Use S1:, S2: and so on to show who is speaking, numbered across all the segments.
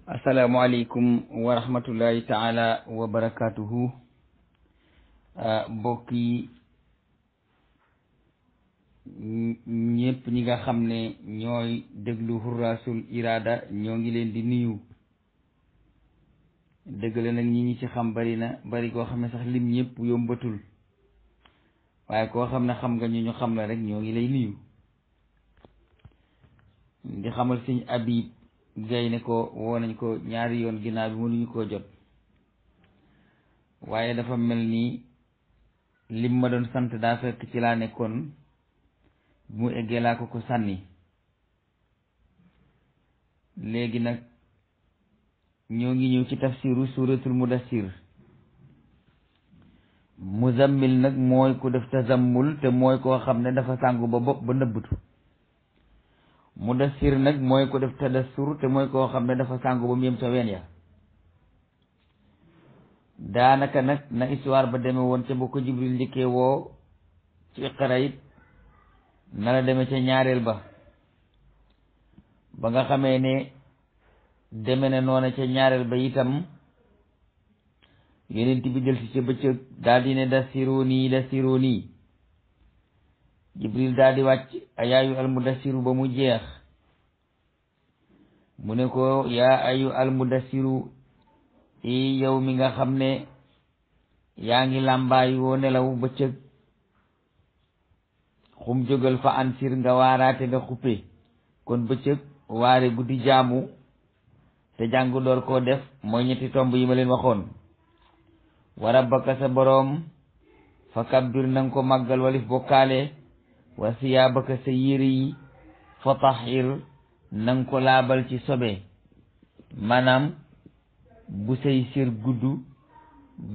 S1: asalaamaaleykum wa rahmatullahi taala wa barakatuhu. mbokk yi ñëpp ñi nga xam ne ñooy déglu Hurrasul Irada ñoo ngi leen di nuyu. dëgg la nag ñi ci xam bari na bari koo xam ne sax lim ñëpp yombatul, waaye koo xam ne xam nga ñu xam la rek ñoo ngi lay nuyu. di xamal sëñ Habib Gaye ne ko woo nañ ko ñaari yoon ginnaaw bi mënuñu koo jot, waaye dafa mel ni lim ma doon sant daa fekk ci laa nekkoon, bu mu eggee laa ko sànni. léegi nag ñoo ngi ñëw ci tafsiru suratul mudassir. muzammil nag mooy ku def tazammul te mooy koo xam ne dafa sàngu ba bopp ba nëbbatu. mudassir nag mooy ko def tadassur te mooy koo xam ne dafa sàngu ba mu yem sa ween ya. daanaka nag na histoire ba demee woon ca bu ko Jibril njëkkee woo ci Iqra it na la demee ca ñaareel ba nga xamee ne deme ne noona ca ñaareel ba itam yonent bi del si ca bëccëg daal di ne dassiruni Jibril daal di wàcc ayaayu almudassiru ba mu jeex, mu ne ko yaa ayu almudassiru i yow mi nga xam ne yaa ngi làmbaay woo nelaw bëccëg, xum jógal fa ansir nga waaraate nga xuppe. kon bëccëg waare guddi jaamu te jàng door koo def mooy ñetti tomb yi ma leen waxoon. wa rabbaka sa boroom fa kabbir nanga ko màggal walif bokkaale, wa siyaabaka sa yére yi fa tahir nanga ko laabal ci sobe. maanaam bu say sër gudd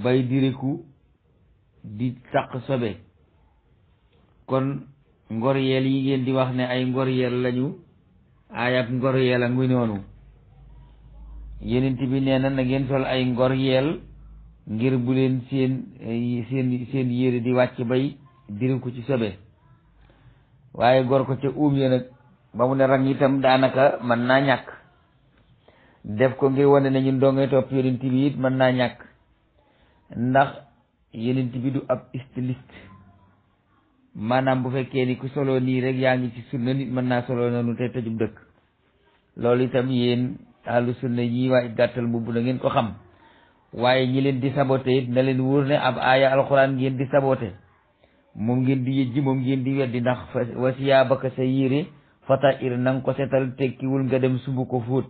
S1: bay diriku di taq sobe. kon ngor yeel yi ngeen di wax ne ay ngor yeel lañu, ayab ngor yeel a ngi noonu. yenent bi nee na ngeen sol ay ngor yeel ngir bu leen seen yére di wàcc bay diriku ci sobe. waaye gor ko ca ya nag ba mu ne rang itam daanaka mën naa ñàkk. def ko ngir wane ne ñun doo ngay topp yonent bi it mën naa ñàkk, ndax yonent bi du ab styliste. maanaam bu fekkee ni ku solo nii rek yaa ngi ci sunna, nit mën naa solo noonu te tëjub dëkk. loolu itam yéen ahlu sunna ñi waa it gàttal mbubb na ngeen ko xam. waaye ñi leen di sabote it na leen wóor ne ab aaya alxuraan ngeen di sabote, moom ngeen di yëjji, moom ngeen di weddi. ndax wasiyaabaka sa yére fata ir nanga ko setal, tekkiwul nga dem sumb ko fóot,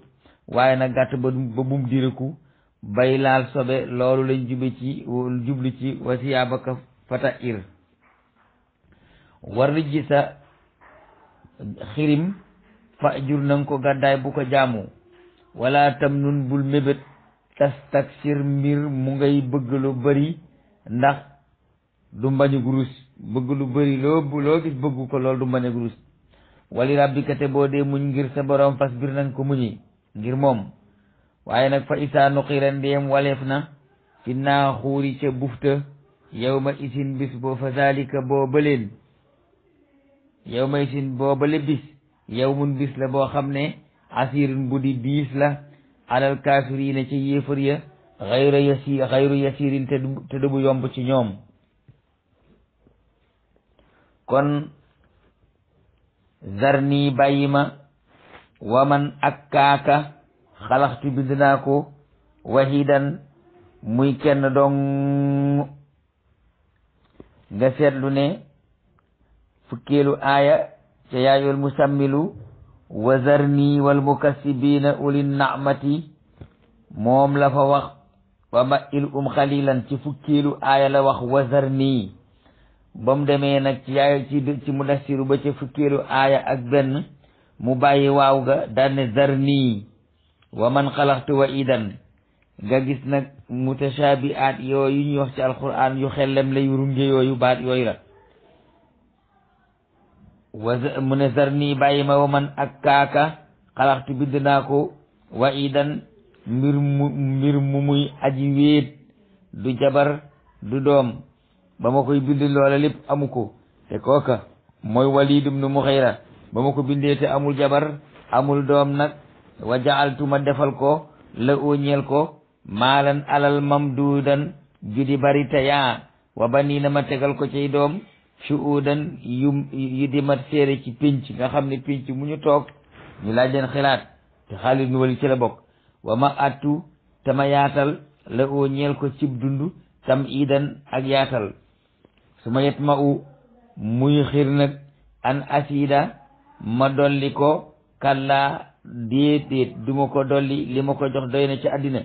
S1: waaye nag gàtt ba bum diriku bay laal sobe. loolu lañ jublu ci wasiyaabaka fata ir. war ji sa xirim fa jur nanga ko gàddaay bu ko jaamu. wala tam nun bul mébét tastaksir mbir mu ngay bëgg lu bari, ndax du mbañu gurus. bëgg lu bari loo gis bëggu ko, loolu du mbañu gurus. wali rabbika te boo dee muñ ngir sa borom fas bir nanga ko muñi ngir moom. waaye nag fa isaa nuqira ndeem waleef na fi naaxuuri ca bufta yawma isin bis boo fa zalika boo baleen yawma isin boo bale bis yawmun bis la boo xam ne asirin bu di diis la alal kaafiriina ca yéefar ya xayru yasirin te du bu yomb ci ñoom. kon zarni bàyyi ma waman ak kaaka xalaxtu bind naa ko wahidan muy kenn dong. nga seetlu ne fukkeelu aaya ca yaayul musammilu wa zarni wal mukassibiina ulin naamati moom la fa wax wa ma il xalilan ci fukkeelu aaya la wax wa zarni. ba mu demee nag ci yaay ci mudassiru ba ca fukkeelu aaya ak benn mu bàyyi waaw ga daane zarni wa man xalaxtu wa idan. nga gis nag mutashaabihaat yooyu ñuy wax ci alquran yu xellem la yu runge yooyu baat yooyu la. mu ne zarni bàyyi ma wa man ak kaaka xalaxtu bind naa ko wa idan mbir mu muy aji wéet, du jabar du doom. ba ma koy bind loola lépp amu ko, te kooka mooy Waliid ibn Mughira. ba ma ko bindee te amul jabar amul doom nag wa ja'altu ma defal ko la oo ñeel ko maalan alal mamduudan judi bari tayaa wa baniina ma tegal ko cay doom shuudan yu di mat séere ci pénc nga xam ne pénc mu ñu toog ñu laaj leen xilaat te Xaalid nu Waliid ci la bokk wa ma attu tama yaatal la oo ñeel ko cib dund tam idan ak yaatal su ma yet ma u muy xir nag an asida ma dolli ko kallaa déet duma ko dolli li ma ko jox doy na ci àddina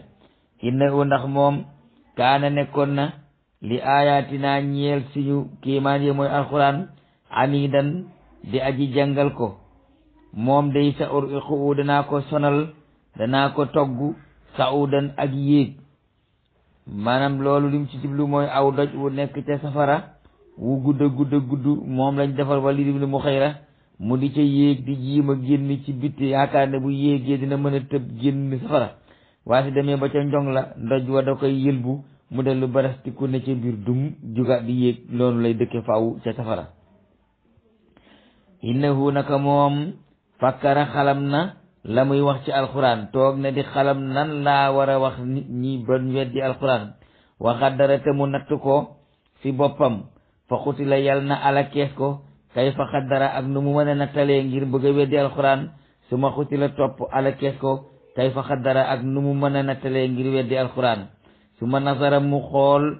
S1: inna u ndax moom kaana nekkoon na li ayatina ñeel suñu kéemaan yi mooy alquran anidan di aji jàngal ko moom day sa uriqu danaa ko sonal danaa ko togg saudan ak yéeg maanaam loolu lim ci jublu mooy aw doj wu nekk ca safara wu gudd moom lañ defar Waliid ibn Mughira mu di ca yéeg di jiima génn ci bitti yaakaar ne bu yéegee dina mën a tëb génn safara waaye su demee ba ca njong la ndoj wa da koy yëlbu mu dellu barastiku ne ca biir dum juga di yéeg loolu lay dëkke faw ca safara innahu naka moom fakkara xalam na la muy wax ci alquran toog na di xalam nan laa war a wax nit ñi ba weddi alquran waxaddara te mu natt ko fi boppam fa xuti la yal na alakees ko kay fa xaddara ak nu mu mën a nattalee ngir bëgg a weddi alquran su ma xuti la topp alakees ko kay fa xaddara ak nu mu mën a nattalee ngir weddi alquran su ma nasara mu xool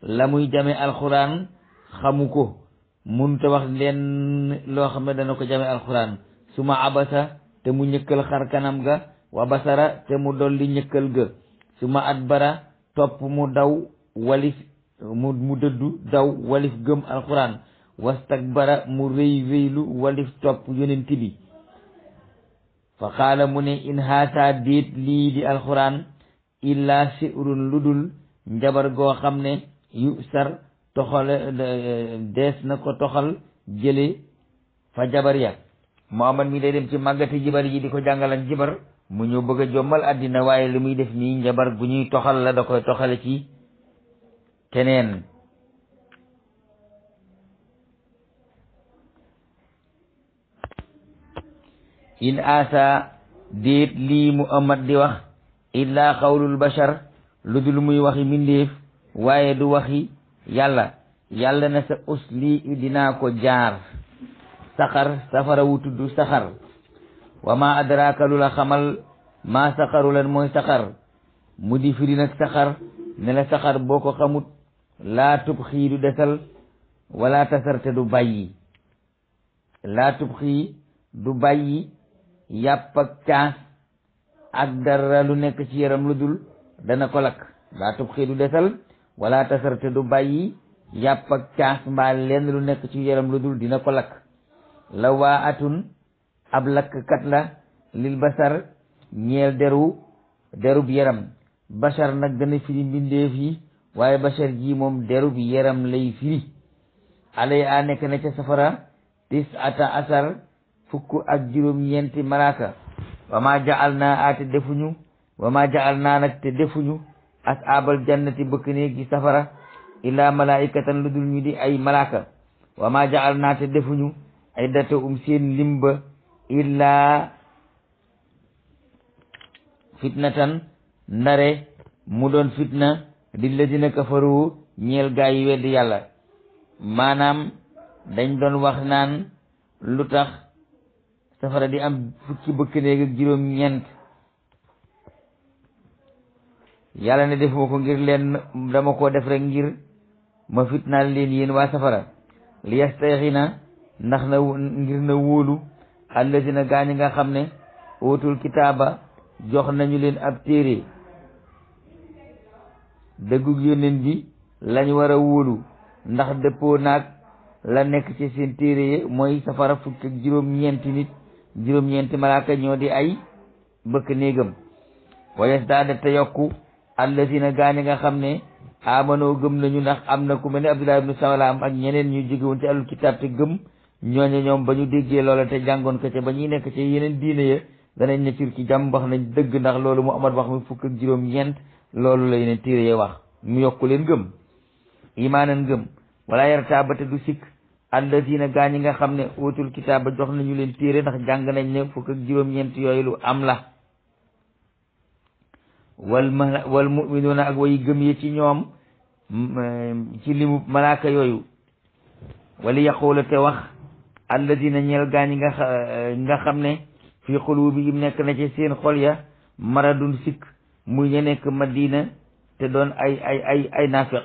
S1: la muy jame alquran xamu ko munta wax leen loo xam ne dana ko jame alquran su ma abasa te mu ñëkkal xar kanam ga wa basara te mu dolli ñëkkal ga su ma adbara topp mu daw walif mu dëddu daw walif gëm alquran wastakbara mu rëylu walif topp yonent bi fa qaala mu ne in haata déet lii di alquran illa si'run ludul njabar goo xam ne yu sar toxal dees na ko toxal jële fa jabar ya Muhammad mi day dem ci màggati jibar yi di ko jàngalan jibar mu ñëw bëgg a jommal àddina waaye li muy def nii njabar gu ñuy toxal la da koy toxale ci keneen in asa déet lii Muhammad di wax illa xawlul bashar lu dul muy waxi mbindéef waaye du waxi yàlla na sa usli dinaa ko jaar saxar safara wu tudd saxar wa ma adraka lu la xamal maa saxaru lan mooy saxar mu di firi nag saxar ne la saxar boo ko xamut laa tub xii du desal wala tasarte du bàyyi laa tub xii du bàyyi yàpp ak caas ak dara lu nekk ci yaram lu dul dana ko lakk laa tub xii du desal wala tasarte du bàyyi yàpp ak caas mbaa lenn lu nekk ci yaram lu dul dina ko lakk la waa atun ab lakkkat la lil basar ñeel derub yaram bashar nag dana firi mbindeef yi waaye bashar ji moom derub yaram lay firi alay a nekk na ca safara tis'ata asar fukk ak juróom-ñeenti malaaka wa ma jaal naa a te defuñu wa ma jaal naa nag te defuñu ashaabal jannati bëkk néeg gi safara illaa malaikatan lu dul ñu di ay malaaka wa ma jaal naa te defuñu ay data seen limba illaa fitnatan ndare mu doon fitna di ladina kafaru ñeel gaa yi weddi yàlla maanaam dañ doon wax naan lu tax safara di am fukki bëkk néeg ak juróom-ñeent yàlla ne defuma ko ngir leen dama ko def rek ngir ma fitnaal leen yéen waa safara li yastaxina ndax na ngir na wóolu allazina gaañi nga xam ne ootul kitaaba jox nañu leen ab téere dëggug yónneen bi lañ war a wóolu ndax dëppoo naag la nekk ci seen téere yi mooy safara fukk ak juróom-ñeenti nit juróom-ñeenti malaaka ñoo di ay bëkk néegam wayes daa def te yokku allazina gaañi nga xam ne amanoo gëm nañu ndax am na ku mel ne Abdullah ibnu Salaam ak ñeneen ñu jógewoon ci alul kitaab te gëm ñooñe ñoom ba ñu déggee loola te jàngoon ko ca ba ñuy nekk ci yeneen diine ya danañ ne ci jàmm wax nañ dëgg ndax loolu mu amat wax mi fukk ak juróom-ñeent loolu la yeneen téere ya wax mu yokku leen gëm imaanan gëm wala yartaaba te du sikk allazina gaa ñi nga xam ne utul kitaaba jox nañu leen téere ndax jàng nañ ne fukk ak juróom-ñeent yooyu lu am la wal muminuuna ak way gëm yi ci ñoom ci limu malaaka yooyu wali yaqula te wax alladina ñeel gaañi nga xam ne fii qulubihim nekk na ci seen xol ya maradun sikk muy ña nekk madina te doon ay naafiq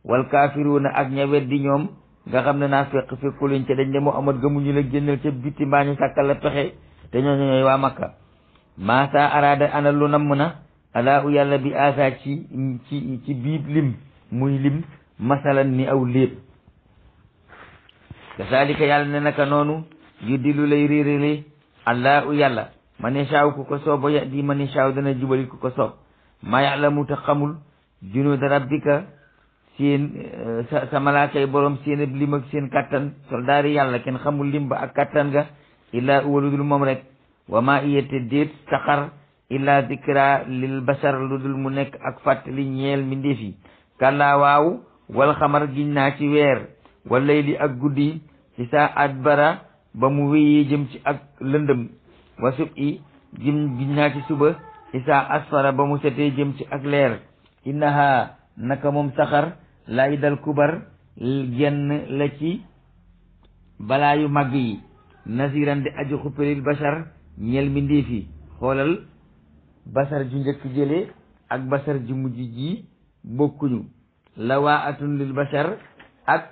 S1: wal kaafiruuna ak ña weddi ñoom nga xam ne naafiq fekkuluñ ca dañ ne Muhammad gëmuñu la génnal ca bitti mbaa ñu sàkkal la pexe te ñooñu ñooy waa Makka maasa araada ana lu namm na alaa u yàlla bi asa ci biib lim muy lim masalan ni aw léeb kasaalika yàlla ne naka noonu yuddilu lay réerale allah u yàlla man yashaaw ku ko soob ba yahdi man yashaaw dana jubali ku ko soob maa ya'lamu te xamul junuuda rabbika seen sa malaakay borom seen ab lim ak seen kattan soldaari yàlla kenn xamul lim ba ak kattan ga illaa huwa lu dul moom rek wa maa iyete déet saxar illaa dikra lil basar lu dul mu nekk ak fàttali ñeel mbindeef yi kàllaa waaw wal xamar giñ naa ci weer wal layli ak guddi ci saa adbara ba mu wéyee jëm ci ak lëndëm wa sub i giñ naa ci suba ci saa asfara ba mu setee jëm ci ak leer innaha naka moom saxar lay dal kubar genn la ci balaa yu màgg yi nasiran di aju xuppalil bashar ñeel mbindeef yi xoolal basar ju njëkk jële ak basar ju mujj ji bokkuñu lawaatun lil bashar ak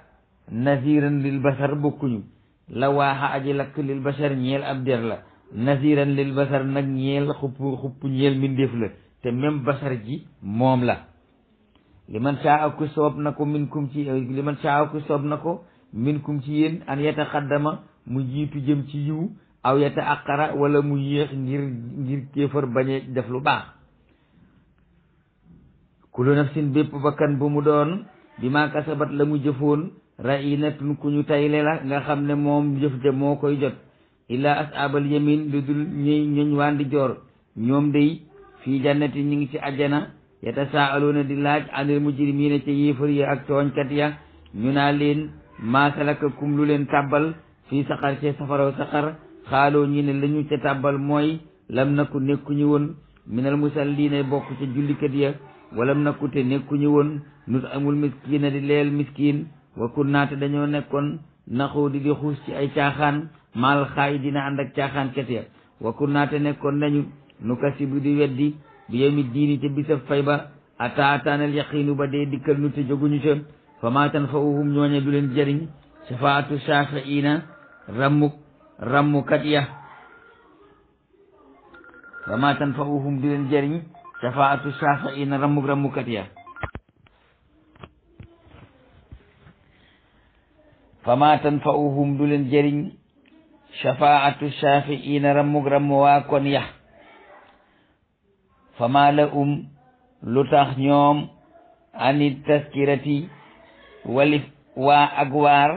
S1: nasiran lil basar bokkuñu lawaaxa aji lakk lil bashar ñeel ab der la nasiran lil basar nag ñeel xupp ñeel mbindeef la te même basar ji moom la liman saa ku soob na ko minkum ci liman saa ku soob na ko minkum ci yéen an yataxaddama mu jiitu jëm ci yiw aw yata aqara wala mu yéex ngir kéefar bañe def lu baax kullu nafsin bépp bakkan bu mu doon bi maa kasabat la mu jëfoon rainatun ku ñu tayle la nga xam ne moom jëf ja moo koy jot illaa ashaabal yamin lu dul ñoñ wandi joor ñoom day fii jannati ñi ngi ci ajjana yatasaaluuna di laaj anil mujrimiina ca yéefar ya ak tooñkat ya ñu naa leen maa salakakum lu leen tàbbal fii saqar ci safaraw saqar xaaloo ñi ne lañu ca tàbbal mooy lam naku nekkuñu woon minal musalliina bokk ca jullikat ya walam naku te nekkuñu woon nut amul miskiina di leel miskiin wa kunnaate dañoo nekkoon naxu di xuus ci ay caaxaan maal xaay dina ànd ak caaxaankat ya wa kunnaate nekkoon nañu nu kasibu di weddi bi yawmi diini ca bisab fay ba ataataanal yaqiinu ba dee dikkal nu te jóguñu ca fa maa tanfa'uhum ñooñe du leen jëriñ shafaatu shaafi'iina rammukat ya fa maa tanfa'uhum du leen jëriñ shafaatu shaafi'iina rammukat ya fa maa tanfa'uhum du leen jëriñ shafaatu shaafi'iina rammu waa kon ya fa maa lahum lu tax ñoom ani taskirati walif waa ak waar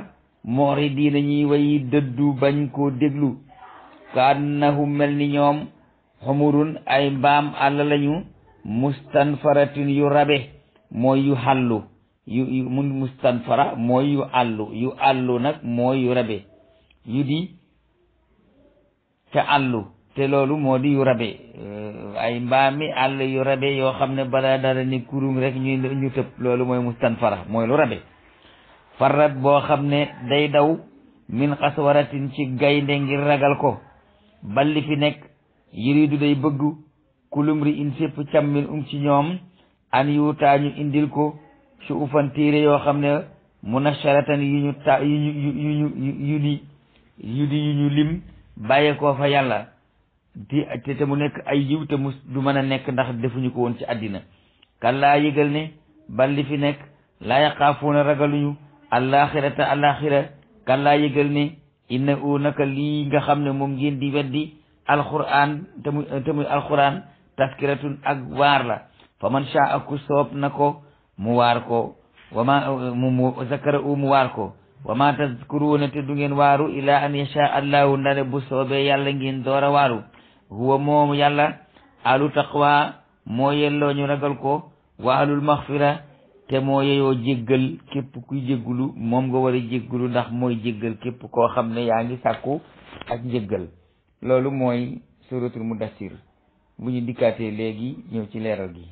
S1: mu'ridiina ñuy way dëddu bañ koo déglu ka annahum mel ni ñoom xumurun ay mbaam àll lañu mustanfaratin yu rabe mooy yu xàllu mustanfara mooy yu àllu nag mooy yu rabe yu di ca àllu te loolu moo di yu rabe ay mbaami àll yu rabe yoo xam ne balaa dara ni kurum rek ñu tëb loolu mooy mustanfara mooy lu rabe farrat boo xam ne day daw min xaswaratin ci gaynde ngir ragal ko balli fi nekk yiridu day bëgg kulumri in sépp càmmin ci ñoom an yuutaa ñu indil ko su ufan téere yoo xam ne munasharatan yu ñu lim bàyyee koo fa yàlla te mu nekk ay yiw te mu du mën a nekk ndax defuñu ko woon ci àddina kan laa yëgal ne balli fi nekk laa yaqaafuuna ragaluñu alaxirata alaxira kan laa yëgal ne inna u naka lii nga xam ne moom ngeen di weddi alquran te muy alquran taskiratun ak waar la fa man shaa ku soob na ko mu waar ko mu zakara u mu waar ko wa ma tazkuruuna te du ngeen waaru ila an yasha allahu ndare bu soobee yàlla ngeen door a waaru huwa moom yàlla alu taqwa moo yelloo ñu ragal ko wa alul maxfira te moo yeyoo jéggal képp kuy jéggulu moom nga war a jéggulu ndax mooy jéggal képp koo xam ne yaa ngi sàkku ak njéggal loolu mooy suratul mudassir bu ñu dikkaatee léegi ñëw ci leeral gi